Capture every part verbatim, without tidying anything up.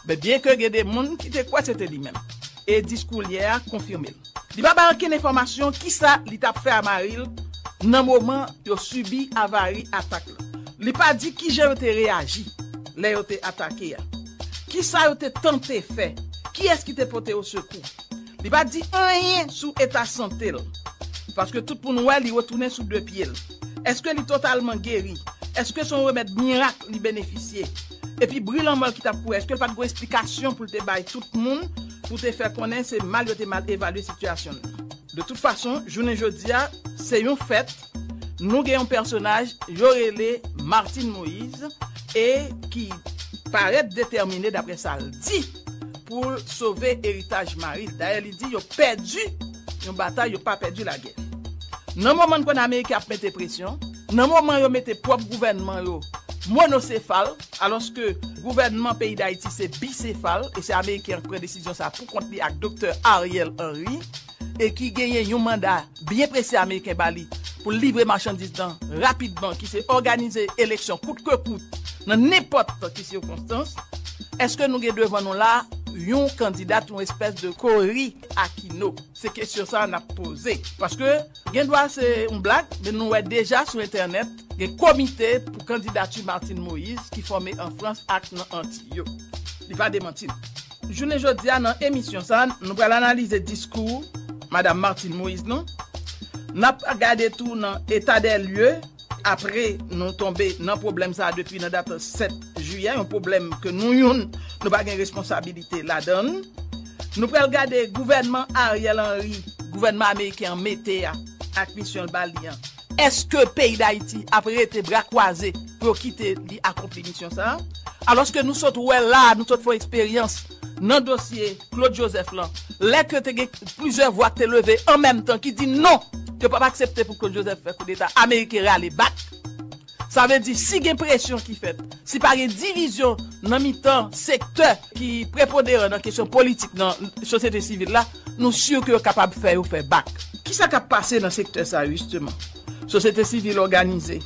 Men byenke gen de moun ki te kwè se te li menm. E diskou l yè a konfime l. Li pa bay okenn enfòmasyon kisa li t ap fè a mari l nan moman yo sibi avari atak la. Li pa di kijan yo te reyaji lè yo te atake a. Kisa yo te tante fè? Kiyès ki te pote yo sekou? Li pa di anyen sou eta sante l. Paske tout moun wè li retounen sou de pye l. Èske li totalman geri? Èske se yon remèd mirak li benefisye? Epi bri lanmò l ki t ap kouri, èske l pa t gen yon esplikasyon pou l te bay tout moun, pou te fè konnen se mal yo te mal evalye sitiyasyon l? De tout fason, jounen jodi a, se yon fèt, nou gen yon pèsonaj yo rele Martine Moïse e ki parèt detèmine, daprè sa l di, pou l sove eritaj mari l. Dayè, li di yo pèdi yon batay, yo pa pèdi lagè. Nan moman n konn Ameriken ap mete presyon, nan moman yo mete pwòp gouvènman yo monosefal, alòske gouvènman peyi Dayiti se bisefal, e se Ameriken an k pran desizyon sa a pou kont li ak Doktè Ariel Henry, e ki genyen yon manda byen prese Ameriken ba li pou l livre machandiz lan rapidman, ki se òganize eleksyon kout ke kout nan nenpòt ki sikonstans, èske nou gen devan nou la yon kandidat, yon espès de Cory Aquino? Se kesyon sa a n ap poze. Paske gen dwa se yon blag, men nou wè deja sou entènèt, gen komite pou kandidati Martine Moïse ki fòme an Frans ak nan Antiy yo. Li pa demanti l. Jounen jodi a, nan emisyon sa a, nou pral analize diskou Madam Martine Moïse lan. N ap gade tou nan eta dè lye, apre nou tonbe nan pwoblèm sa a depi nan dat sèt jiyè, yon pwoblèm ke nou youn, nou pa gen responsabilite ladan l. Nou pral gade gouvènman Ariel Henry, gouvènman ameriken an mete a, ak misyon l ba li an. Èske peyi Dayiti ap rete bra kwaze pou yo kite li akonpli misyon sa a? Alòske nou sot wè la, nou sot fè yon eksperyans nan dosye Claude Joseph lan, lè ke te gen plizyè vwa ki te leve an menm tan ki di non, yo p ap aksepte pou Claude Joseph fè koudeta, Ameriken rale bak. Sa vle di, si gen presyon ki fèt, si pa gen divizyon nan mitan sektè ki prepoderan nan kesyon politik nan sosyete sivil la, nou si ke yo kapab fè yo fè bak. Kisa k ap pase nan sektè sa a, jisteman? Sosyete sivil òganize,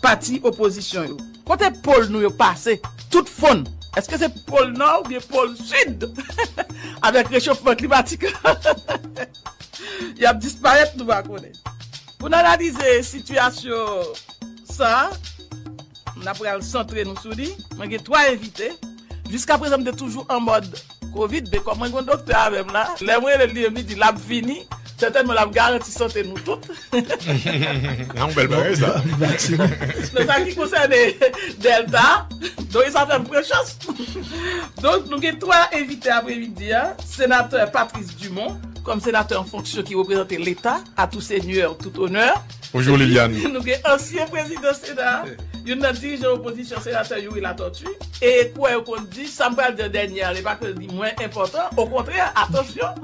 pati opozisyon yo. Kote pòl nou yo pase? Tout fonn. Èske se pòl nò oubyen pòl sid? Avèk rechofman klimatik, y ap disparèt, nou pa konnen. Pou n analize sitiyasyon sa a, n ap pral santre nou sou li. Mwen gen twa envite. Jiska prezan, m te toujou an mòd kovid, men kòm mwen gen yon doktè avè m la, lè mwen rele l, li menm li di l ap vini. Sètènman, l ap garanti sante nou tout. Se yon bèl bagay, sa. Nan sa ki konsène Delta, donk sa fè m pran chans. Donk, nou gen twa envite apremidi a. Senatè Patrice Dumont, kòm senatè an fonksyon ki reprezante Leta, à tout seigneur, tout honneur. Bonjou, Liliane. Nou gen ansyen prezidan Sena, youn nan dirijan opozisyon, senatè Youri Latortue. E kwè yo konn di, sa m pral di an dènye a, li pa ke li mwen enpòtan. Okontrè, atansyon.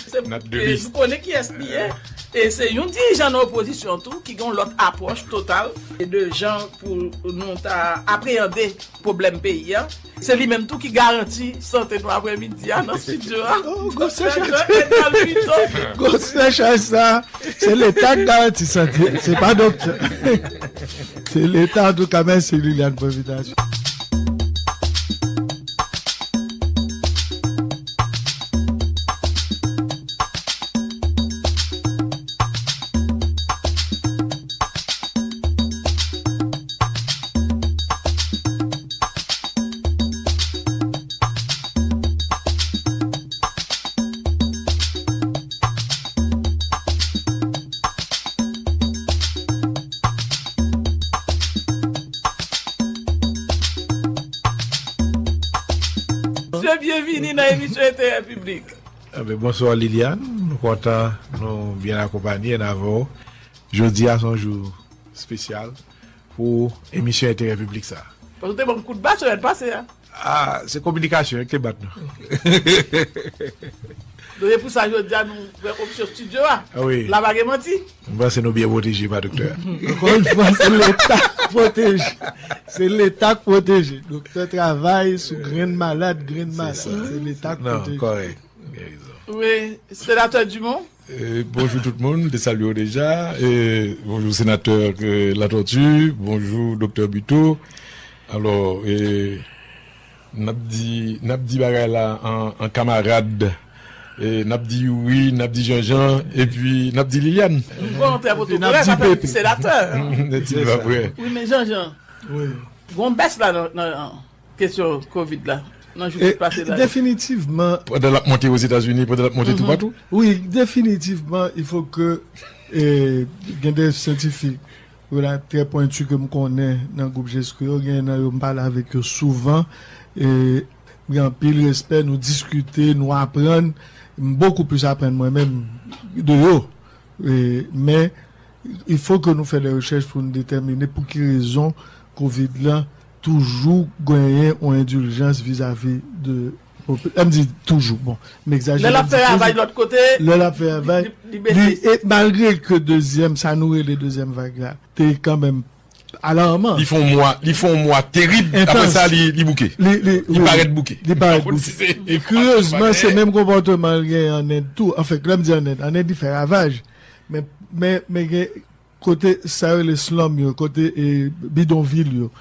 Se, nou konnen kiyès li ye. E se yon dirijan nan opozisyon tou ki gen yon lòt apwòch total de jan pou nou ta apreyande pwoblèm peyi a. Se li menm tou ki garanti sante nou apremidi a nan estidyo a. Oh, gwo sèchaj. Doktè Jean Edmond Buteau. Gwo sèchaj sa. Se Leta k garanti sante, se pa doktè. Se Leta, antouka, mèsi Liliane pou envitasyon. Mesye, byenvini nan emisyon Enterè Piblik. Enben, bonswa Liliane, nou kontan, nou byen akonpaye n avè w. Jodi a se yon jou espesyal pou emisyon Enterè Piblik sa. Paske w te ban m kout ba semèn pase a. Ah, se kominikasyon ki te bat nou. Donk, se pou sa jodi a nou pran opsyon estidyo a. Ah wi. La pa gen manti. M panse nou byen pwoteje pa doktè a. Ankò yon fwa, se Leta k pwoteje. Se Leta k pwoteje. Doktè travay sou grenn malad, grenn malad. Se Leta k pwoteje. Non, kòrèk. Gen rezon. Wi, Senatè Dumont. E, bonjou tout moun, m te salye w deja. E, bonjou Senatè, e, Latortue, bonjou Doktè Buteau. Alò, e, N ap di, n ap di bagay la an, an kamarad. E, n ap di Youri, n ap di Janjan, epi n ap di Liliane. Nou pran yon trè pwotokolè, n ap di sa fè Pepe. Senatè. N ap di Pepe. Wi, men Janjan, wi, gon bès la nan, nan kesyon kovid la, nan jou ki pase la. Definitivman. Pandan l ap monte Ozetazini, pandan l ap monte toupatou. Wi, definitivman, il faut que, e, gen de syantifik, voilà, trè pwenti ke m konnen nan gwoup Jeskri yo, gen nan yo m pale avèk yo souvan, e, m gen anpil respè, nou diskite, nou aprann, m bokou plis aprann mwen menm de yo. E, men, il faut que nou fè de rechèch pou nou detèmine pou ki rezon kovid la toujou genyen yon endiljans vizavi de popi-, m di toujou, bon, m egzajere, lè l ap fè ravaj lòt kote, lè l ap fè ravaj, li, li, li bese. E malgre ke dezyèm, sa nou rele dezyèm vag la, te kanmenm alarman. Li fè yon mwa, li fè yon mwa terib, apre sa, li, li bouke. Li, li, li wi, parèt bouke. Li parèt bouke. E kiryezman, se menm konpòteman l gen an End tou. Anfen, lè m di an End, an End, li fè ravaj. Men, men, men gen kote, sa yo rele slum yo, kote, e, bidonvil yo.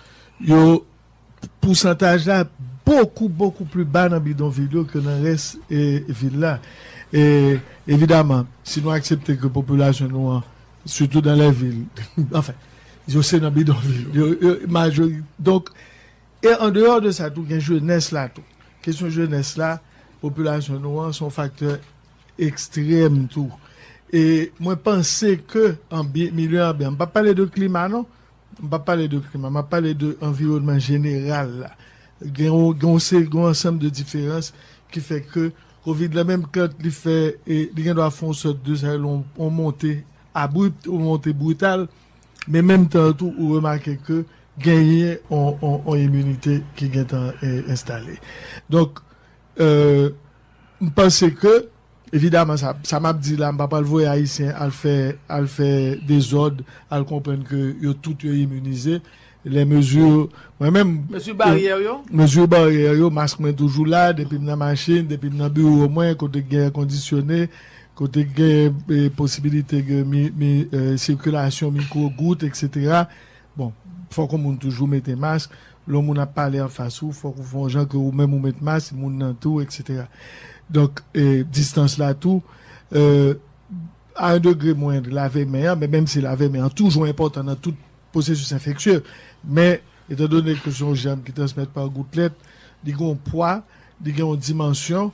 Yo, pousantaj la bokou, bokou pli ba nan bidonvil yo ke nan rès, e, vil la. E, evidaman, si nou aksepte ke popilasyon nou an, sitou dans les villes, anfen, yo se nan bidonvil, yo, yo, majori-, donk, e an deyò de sa tou, gen jenès la tou. Kesyon jenès la, popilasyon nou an, se yon faktè ekstrèm tou. E mwen panse ke anbi-, milye anbyan, m p ap pale de klima, non, m p ap pale de klima, m ap pale de anviwònman jeneral la. Gen yon, gen yon se-, gen yon ansanm de diferans ki fè ke kovid la, menm kan li fè, e, li gen dwa fè yon sòt de sa, yon, yon monte abrip, yon monte brital, men menm tan tou, ou remake ke genyen yon, yon, yon iminite ki gentan, e, enstale. Donk, e, m panse ke, evidaman, sa, sa m ap di la, m pa pral voye Ayisyen al fè, al fè dezòd, al konprann ke yo tout yo imunize. Les mesures, mwen menm, mezi baryè yo, mezi baryè yo, mask mwen toujou la, depi m nan machin, depi m nan biwo mwen, kote k gen èkondisyone, kote k gen, e, posibilite de mi, mi, e, sikilasyon mikwo gout, etsetera. Bon, fòk yon moun toujou mete mask. Lè yon moun ap pale anfas ou, fòk ou fè yon jan ke ou menm ou met mask, moun nan tou, etsetera. Donk, e, distans la tou, e, à un degré moindre, lave men an, men menm si lave men an toujou enpòtan nan tout pwosesis enfeksye, men, etandone ke se yon jèm ki transmèt pa goutlèt, li gen yon pwa, li gen yon dimansyon,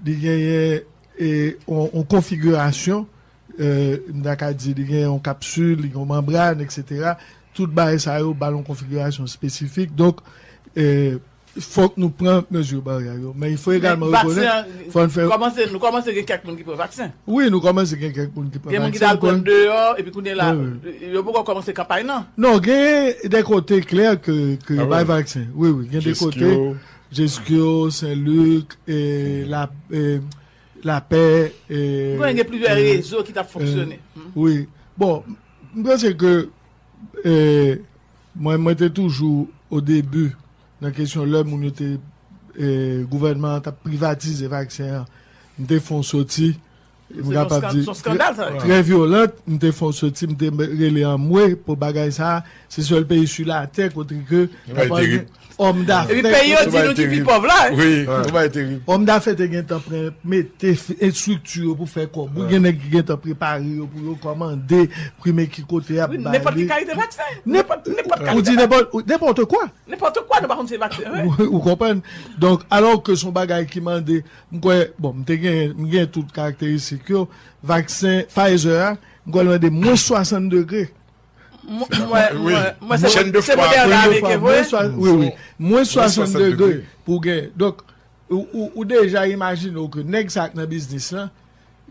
li genyen, e, yon, yon konfigirasyon, e, m ta ka di, li gen yon kapsil, li gen yon manbràn, etsetera. Tout bagay sa yo ba l yon konfigirasyon espesifik. Donk, e, fòk nou pran mezi baryè yo. Men il faut également reconnaître, fò n fè, kòmanse, nou kòmanse gen kèk moun ki pran vaksen. Wi, nou kòmanse gen kèk moun ki pran vaksen. Gen moun ki t al pran deyò, epi kounye la, wi, wi, yo poko kòmanse kanpay nan. Non, gen de kote klè ke, ke yo bay vaksen. Wi, wi, gen de kote. Jeskyo, Sen Lik, e, la, e, Lapè, e, gen plizyè rezo ki t ap fonksyone. Wi. Bon, m panse ke, e, mwen, mwen te toujou, o debi, nan kesyon lè moun yo te, e, gouvènman an t ap privatize vaksen an, m te fè yon soti, m kapab di, trè vyolan, m te fè yon soti, m te rele anmwe pou bagay sa a. Se sèl peyi sou latè kote ke òm dafè. Epi peyi yo di nou ki pi pòv la. Wi, yon bagay terib. Òm dafè te gentan pran, mete estrikti yo pou fè kòb. Wi, gen nèg ki gentan prepare yo pou yo kòmande, premye ki kote y ap ba li. Nenpòt ki kalite vaksen. Nenpòt, nenpòt kalite. Ou di nenpòt, nenpòt kwa. Nenpòt kwa, nou pa konn se vaksen, wi. Ou, ou konprann? Donk, alò ke se yon bagay ki mande, m kwè, bon, m te gen, m gen tout karakteristik yo, vaksen Pfizer a, m kwè l mande mwens swasant degre. Mwen, mwen, mwen, mwen, se, se Moderna ameriken, vre? Wi, wi. Mwens swasant degre pou gen. Donk, ou, ou, ou deja imajine w ke nèg sa k nan biznis lan,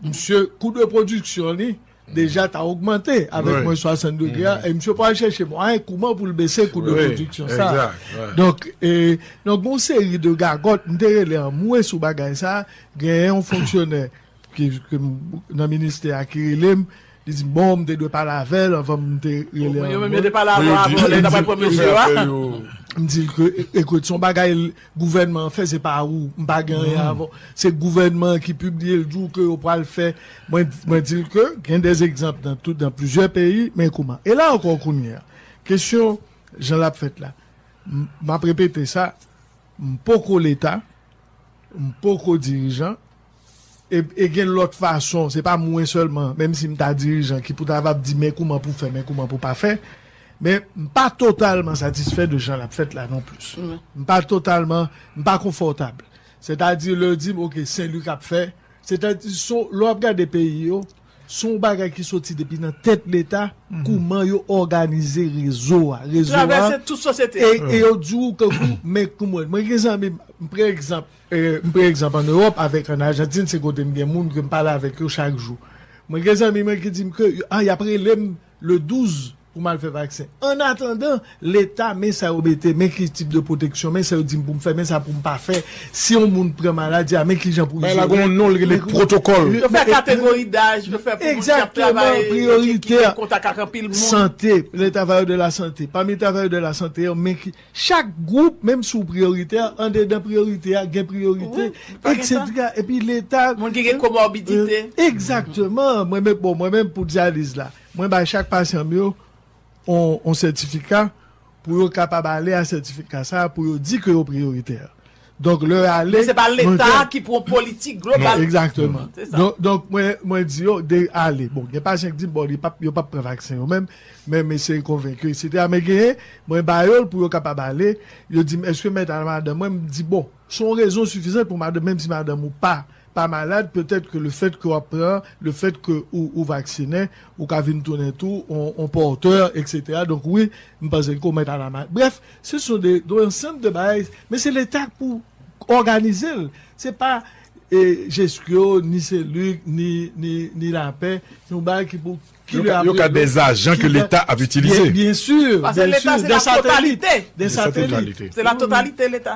misye, kou de pwodiksyon li, deja ta ogmante avèk mwens swasant degre a, e misye pral chèche mwayen kouman pou l bese kou de pwodiksyon sa. Donk, e, donk, gon seri de gagòt, m te rele anmwe sou bagay sa, genyen yon fonksyonè ki, ki m, nan ministè a ki rele m, li di m, bon, m te dwe pale avè l anvan m te rele anmwe. Yo menm yo te pale avè w, avan lè n t ap pran mesye a. M di l ke, e, ekout, se yon bagay gouvènman an fè, se pa ou, m pa gen anyen avè w. Se gouvènman an ki pibliye l, di w ke yo pral fè. Mwen, mwen di l ke gen de egzanp nan tout, nan plizyè peyi, men kouman. E la ankò kounye a, kesyon jan l ap fèt la, m, m ap repete sa, M poko Leta, m poko dirijan, e, e gen lòt fason, se pa mwen sèlman, menm si m ta dirijan, ki pou ta va di men kouman pou fè, men kouman pou pa fè, men m pa totalman satisfè de jan l ap fèt la non plis. M pa totalman, m pa konfòtab. Sètadi, lè yo di m, oke, Sen Lik ap fè, sètadi, son, lè w ap gade peyi yo, se yon bagay ki soti depi nan tèt Leta, kouman yo òganize rezo a. Rezo a, travèse tout sosyete. E, e yo di w kankou, men kouman, mwen gen zanmi m, m pran egzanp, e, m pran egzanp ann Ewòp avèk ann Ajantin, se kote m gen moun ke m pale avèk yo chak jou. Mwen gen zanmi mwen ki di m ke, a, y ap rele m le douz pou m al fè vaksen. Annatandan, Leta, men sa yo mete, men ki tip de pwoteksyon, men sa yo di m pou m fè, men sa pou m pa fè. Si yon moun pran maladi a, men ki jan pou izole. Bagay la gen yon non, li rele pwotokòl. Yo fè kategori daj, yo fè pou moun ki ap travay, ki, ki gen kontak ak anpil moun. Sante, les travailleurs de la santé. Pami travailleurs de la santé yo, men ki, chak gwoup, menm si w priyoritè, andedan priyorite a, gen priyorite, etsetera. Epi Leta. Moun ki gen komòbidite. Egzakteman. Mwen menm, bon, mwen menm pou dyaliz la, mwen bay chak pasyan m yo on, on sètifika pou yo kapab ale a sètifika sa a pou yo di ke yo priyoritè. Donk, lè yo ale. Men se pa Leta ki pran politik global. Egzakteman. Se sa. Donk, donk, mwen, mwen di yo de ale. Bon, gen pasyan ki di m, bon, li p ap, yo p ap pran vaksen yo menm, men m eseye konvenki yo, etsetera. Men genyen, mwen ba yo l pou yo kapab ale. Yo di m, èske mèt a madanm mwen? M di, bon, se yon rezon sifizan pou madanm, menm si madanm ou pa pa malad, petèt ke le fèt ke w ap pran, le fèt ke ou, ou vaksinen, ou ka vin tounen tou on, on pòtè, etsetera. Donk wi, m panse ke w mèt al a ma-, brèf, se son de, de ansanm de bagay, men se Leta k pou òganize l. Se pa, e, Jesco, ni Sen Lik, ni, ni, ni Lapè, se yon bagay ki pou Yo ka, yo ka de ajan ke Leta ap itilize. Byen, byen si, byen si, de satelit. De satelit. Se la totalite Leta.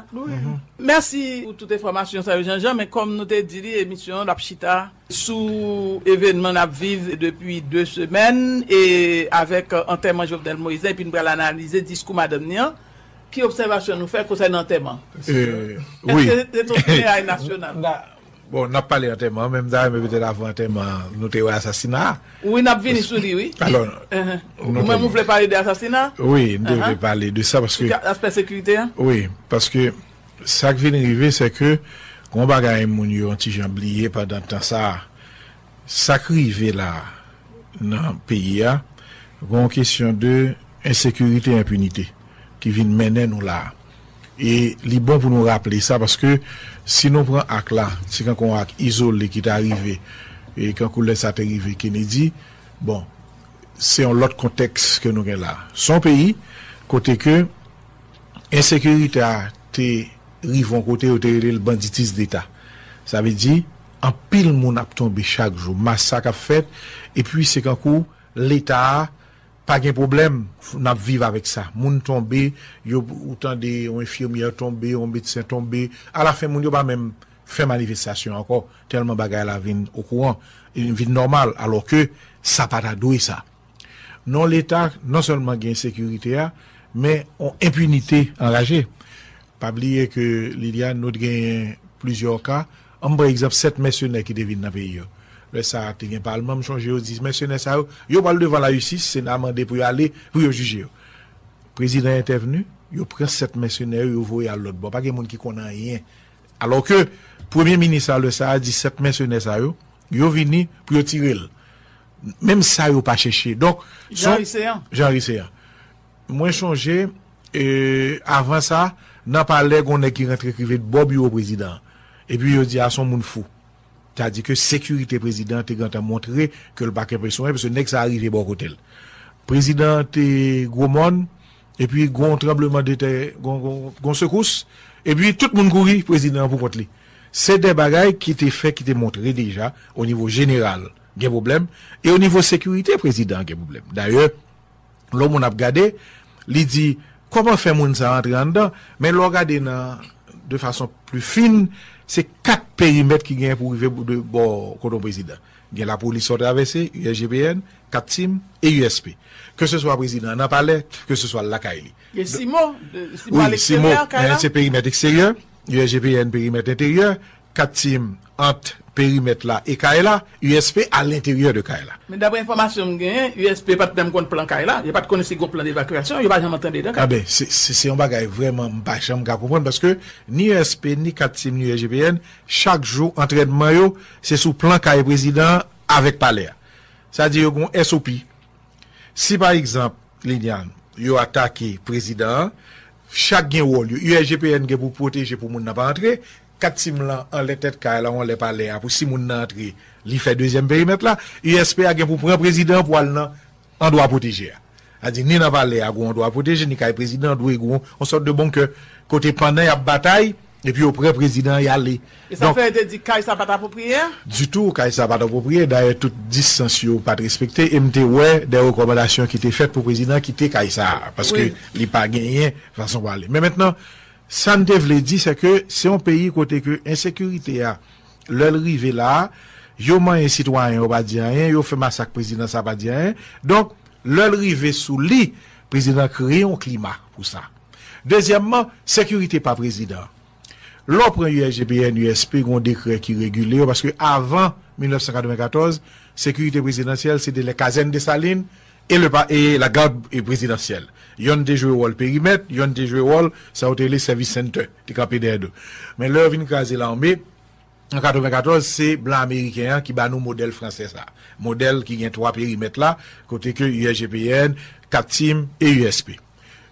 Mèsi pou tout enfòmasyon sa yo, Jean Jean, men kòm nou te di li, emisyon an ap chita sou evènman n ap viv depi de semèn, e avèk, euh, antèman Jovenel Moïse la, epi n pral analize diskou madanm ni an. Ki obsèvasyon nou fè konsènan antèman? Èske se te yon finayay nasyonal? Bon, n ap pale antèman, men m ta renmen petèt avan antèman, nou te wè asasina a. Wi, n ap vini sou li, wi. Alò, ou menm ou vle pale de asasina? Wi, m te vle pale de sa paske. Sou aspè sekirite a? Wi, paske sa k vin rive, se ke gon bagay moun yo yon ti jan bliye pandan tan sa a. Sa k rive la a nan peyi a, gon kesyon de ensekirite, enpinite ki vin mennen nou la a. E li bon pou nou raple sa, paske si nou pran ak la, se kankou yon ak izole ki ta rive, e kankou lè sa te rive Kennedy, bon, se yon lòt kontèks ke nou gen la. Se yon peyi kote ke ensekirite a te rive yon kote, yo te rele l banditis deta. Sa vle di, anpil moun ap tonbe chak jou, masak ap fèt, epi se kankou Leta a pa gen pwoblèm, n ap viv avèk sa. Moun tonbe, yo, ou tande yon enfimyè tonbe, yon medsen tonbe. Alafen, moun yo pa menm fè manifestasyon ankò, tèlman bagay la vin okouran, vin nòmal, alò ke sa pa ta dwe sa. Non, Leta non sèlman gen ensekirite a, men on enpinite anraje. Pa bliye ke, Liliane, nou t genyen plizyè ka. Ann pran egzanp sèt mèsenè ki te vin nan peyi yo. Lè sa a, te gen palman, m chonje yo di mèsenè sa yo, yo pral devan lajistis, Sena mande pou yo ale, pou yo jije yo. Prezidan entèvni, yo pran sèt mèsenè yo, yo voye al lòt bò. Pa gen moun ki konn anyen. Alò ke, premye minis la, lè sa a, di sèt mèsenè sa yo, yo vini pou yo tire l. Menm sa yo pa chèche. Donk, Jean Ricean. Jean Ricean. Mwen chonje, e, avan sa, nan palè, gon nèg ki rantre k rive bò biwo prezidan an. Epi yo di a se yon moun fou. Sa di ke sekirite prezidan an te gentan montre ke l pa kenbe sou anyen, paske nèg sa a rive bò kote l. Prezidan an te Gwo Mòn, epi gon tranblemanntè, gon, gon, gon sekous, epi tout moun kouri, prezidan an pou kont li. Se de bagay ki te fè, ki te montre deja, o nivo jeneral, gen pwoblèm, e o nivo sekirite, prezidan an gen pwoblèm. Dayè, lè yon moun ap gade, li di, kòman fè moun sa a antre anndan? Men lè w gade nan, de fason pli fin, se kat perimèt ki genyen pou rive de bò kote yon prezidan. Gen lapolis lè w travèse, U S G P N, Kat Tim e U S P. Ke se swa prezidan an nan palè, ke se swa l lakay li. Gen Simo, de, Simo a leksteryè, kay la? Wi, Simo, se perimèt eksteryè, U S G P N perimèt enteryè, Kat Tim ant perimèt la e kay la, U S P alenteryè de kay la. Men daprè enfòmasyon m genyen, U S P pa t menm konn plan kay la, yo pa t konnen si gon plan devakyasyon, yo pa janm tande de kay. Anben, se, se, se yon bagay vrèman m pa janm ka konprann, paske ni U S P, ni Kat Tim, ni U S G P N, chak jou antrènman yo, se sou plan kay prezidan an avèk palè a. Sa di yo gon S O P. Si pa egzanp, Liliane, yo atake prezidan an, chak gen wòl yo. U S G P N gen pou pwoteje pou moun nan pa antre, Kat Tim lan anlè tèt kay la, anlè palè a, pou si moun nan antre, li fè dezyèm perimèt la. U S P a gen pou pran prezidan an pou al nan andwa pwoteje a. Sa di, ni nan palè a, gon andwa pwoteje, ni kay prezidan an dwe gon yon sòt de bonkè, kote pandan y ap batay, epi yo pran prezidan an, y ale. E sa fè yo te di kay sa pa t apwopriye a? Ditou, kay sa pa t apwopriye. Dayè, tout distans yo pa t respekte. E m te wè de rekòmandasyon ki te fèt pou prezidan an kite kay sa a, paske li pa genyen fason pou ale. Men mentnan, sa n te vle di, se ke se yon peyi kote ke ensekirite a, lè l rive la a, yo manyen sitwayen, yo pa di anyen, yo fè masak prezidan, sa pa di anyen. Donk, lè l rive sou li, prezidan kreye yon klima pou sa. Dezyèmman, sekirite pa prezidan. Lè w pran U S G P N, U S P, gen yon dekrè ki regile yo, paske avan mil nèf san katrevenkatòz, sekirite prezidansyèl, se te lè kazèn Desalin e le pa, e lagad, e, prezidansyèl. Yonn te jwe wòl perimèt, yonn te jwe wòl, sa yo te rele service center, te kanpe dèyè do. Men lè yo vin kraze lame, an katrevenkatòz, se blan ameriken an ki ba nou modèl fransè sa. Modèl ki gen twa perimèt la, kote ke U S G P N, Kat Tim e U S P.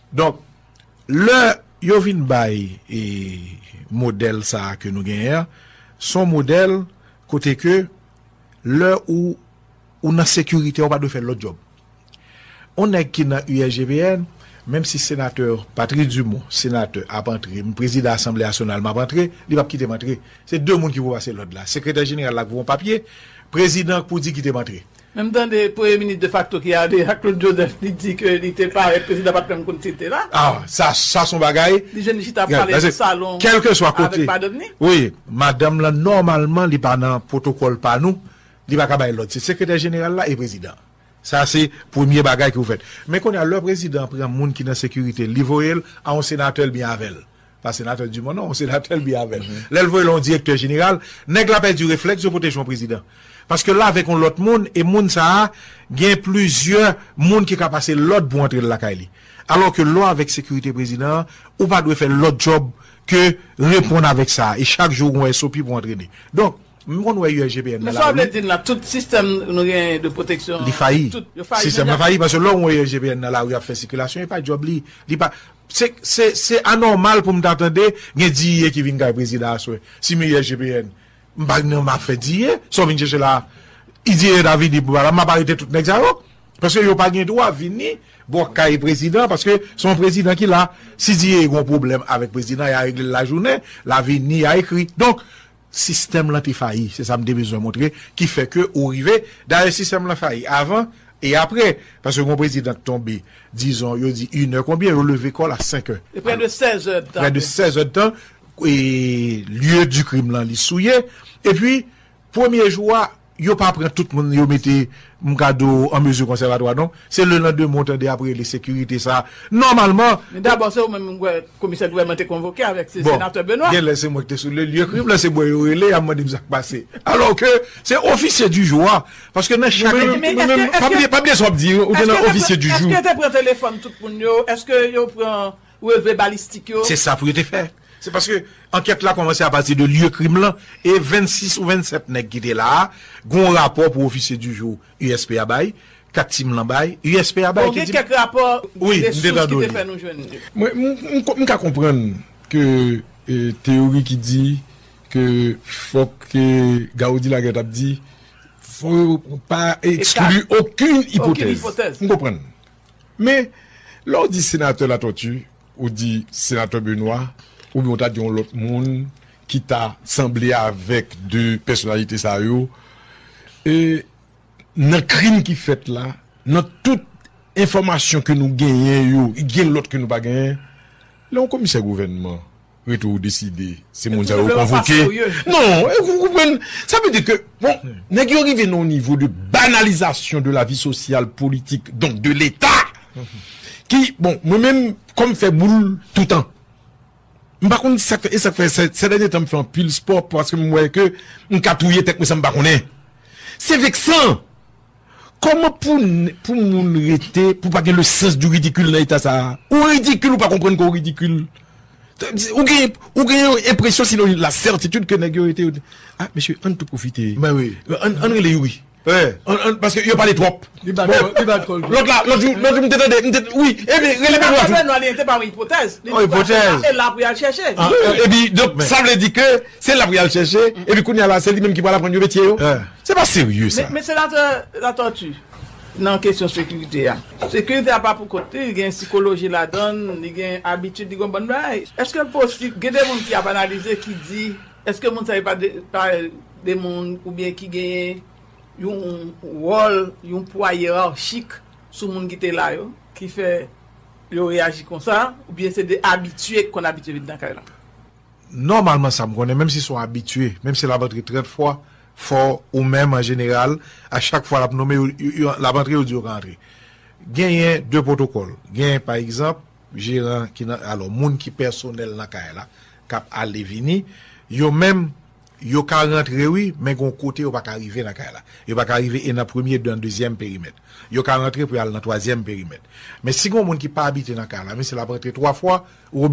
Donk, lè yo vin bay, e, modèl sa a ke nou genyen an, se yon modèl kote ke lè ou, ou nan sekirite, ou pa dwe fè lòt djòb. Yon nèg ki nan U S G P N, menm si senatè Patrick Dumont, senatè, ap antre, m prezidan Asanble Nasyonal, m ap antre, li p ap kite m antre. Se de moun ki pou pase lòd la, sekretè jeneral la k voye yon papye, prezidan k pou di kite m antre. Men m tande premye minis defakto ki ale a, Claude Joseph, li di ke li te parèt, prezidan pa t menm konn si l te la. Ah, sa, sa se yon bagay. Li jwenn li chita ap pale nan salon avèk madanm ni. Wi, madanm lan, nòmalman, li pa nan pwotokòl pa nou, li pa ka bay lòd. Se sekretè jeneral la e prezidan. Sa se premye bagay ki pou fèt. Men kounye a, lè prezidan pran moun ki nan sekirite, li voye l a yon senatè l byen avè l. Pa senatè Dumont, non, yon senatè l byen avè l. Lè l voye l a yon direktè jeneral, nèg la pèdi reflèks yo pwoteje yon prezidan. Paske l avèk yon lòt moun, e moun sa a gen plizyè moun ki ka pase lòd pou antre l lakay li. Alò ke lè w avèk sekirite prezidan an, ou pa dwe fè lòt djòb ke reponn avèk sa a. E chak jou, ou gon S O P pou antrene. Donk, M konn wè U S G P N nan lari. Men sa w vle di n la, tout sistèm nou genyen de pwoteksyon, li fayi. Tout, yo fayi. Sistèm nan fayi, paske lè w wè U S G P N nan lari ap fè sikilasyon, e pa djòb li. Li pa, se, se, se anòmal pou m ta tande gen D E A ki vin kay prezidan aswè. Si m U S G P N, m pa nan m ap fè D E A, sa w vin chèche la. D E A ta vini pou bagay la, m ap arete tout nèg sa yo. Paske yo pa gen dwa vini bò kay prezidan, paske se yon prezidan ki la. Si D E A gen yon pwoblèm avèk prezidan, y a regle l lajounen, l a vini, y a ekri. Donk, sistèm lan te fayi, se sa m te bezwen montre, ki fè ke ou rive. Dayè, sistèm lan fayi avan e apre, paske gon prezidan k tonbe, dizon, yo di inè konbyen, yo leve kò l a senk è. E prè de sèz è de tan. Prè de sèz è de tan, e lye di krim lan, li souye. Epi, premye jou a, yo pa pran tout moun, yo mete m ka di w an mezi konsèvatwa, non. Se lelandemen w tande ap rele sekirite sa. Nòmalman. Men dabò, se ou menm m kwè komisè gouvènman te konvoke avèk se senatè Benoît. Genlè se mwen ki te sou le lye krim lan, se mwen yo rele, y ap mande m sa k pase. Alò ke se ofisye di jou a. Paske nan chak... Men, men, men, men, pa bliye, pa bliye sa w ap di, ou te nan ofisye di jou. Èske yo te pran telefòn tout moun yo? Èske yo pran relve balistik yo? Se sa pou yo te fè. Se paske ankèt la kòmanse apati de lye krim lan, e vennsis ou vennsèt nèg ki te la a, gon rapò pou ofisye di jou U S P a bay, Kat Tim lan bay, U S P a bay. Bon, gen kèk rapò de sous ki te fè nou jwenn yo. Mwen, m, m, m ka konprann ke, e, teyori ki di ke fòk, e, Gaudy Laguerre t ap di, fò yo pa ekskli okenn ipotèz. Okenn ipotèz. M konprann. Men, lè w di senatè Latortue, ou di senatè Benoît, oubyen ou ta di yon lòt moun ki ta sanble avèk de pèsonalite sa yo, e nan krim ki fèt la, nan tout enfòmasyon ke nou genyen yo, gen lòt ke nou pa genyen, lè yon komisè gouvènman rete ou deside, se moun sa yo konvoke. Non, e, ou konprann, sa vle di ke, bon, nèg yo rive nan yon nivo de banalizasyon de la vie sociale, politique, donc de l'État, ki, bon, mwen menm, kòm fè boul toutan. M pa konn sa k fè, e sa k fè, sè, sè dènye tan m fè anpil spò paske m wè ke m ka touye tèt mwen san m pa konnen. Se veksan. Kòman pou, pou moun rete, pou pa gen le sens du ridicule nan eta sa a? Ou ridikil, ou pa konprann ke w ridikil. Ou gen, ou gen yon enpresyon, sinon la sètitid ke nèg yo rete, yo di, ah, mesye, ann tou pwofite. Ben wi. Ann, ann rele Youri. Wi. Ann, ann, paske yo pale twòp. Li bat kòl, li bat kòl. Lòt la, lòt jou, lòt jou, m te tande, m te, wi, epi rele Benoît tou. Benoît, li te pa yon ipotèz. Li Oh, di konsa, ipotèz. E la pou y al chèche. Epi, donk, sa vle di ke se la pou y al chèche, epi kounye a la, se li menm ki pral aprann yo metye yo. Yeah. Se pa serye, sa. Men, men senatè Latortue, nan kesyon sekirite a. Sekirite a pa pou kont li, li gen sikoloji ladan l, li gen abitid, li gen yon bann bagay. Èske l posib, gen de moun ki ap analize, ki di, èske moun sa yo pa de, pa de moun oubyen ki genyen yon wòl, yon pwa yerarchik sou moun ki te la yo, ki fè yo reyaji konsa, oubyen se de abitye ki konn abitye vin nan kay la? Nòmalman, sa m konnen, menm si se yon abitye, menm si l ap antre trant fwa, fò ou menm, an jeneral, a chak fwa l ap nonmen, yo- yo- yo- l ap antre, yo di yo ka antre. Genyen de pwotokòl. Genyen, pa egzanp, jeran ki nan, alò, moun ki pèsonèl nan kay la, k ap ale vini, yo menm, yo ka rantre, wi, men gon kote yo pa ka rive nan kay la. Yo pa ka rive e nan premye, nan dezyèm perimèt. Yo ka rantre pou y al nan twazyèm perimèt. Men si gon moun ki pa abite nan kay la, men si l ap rantre twa fwa, ou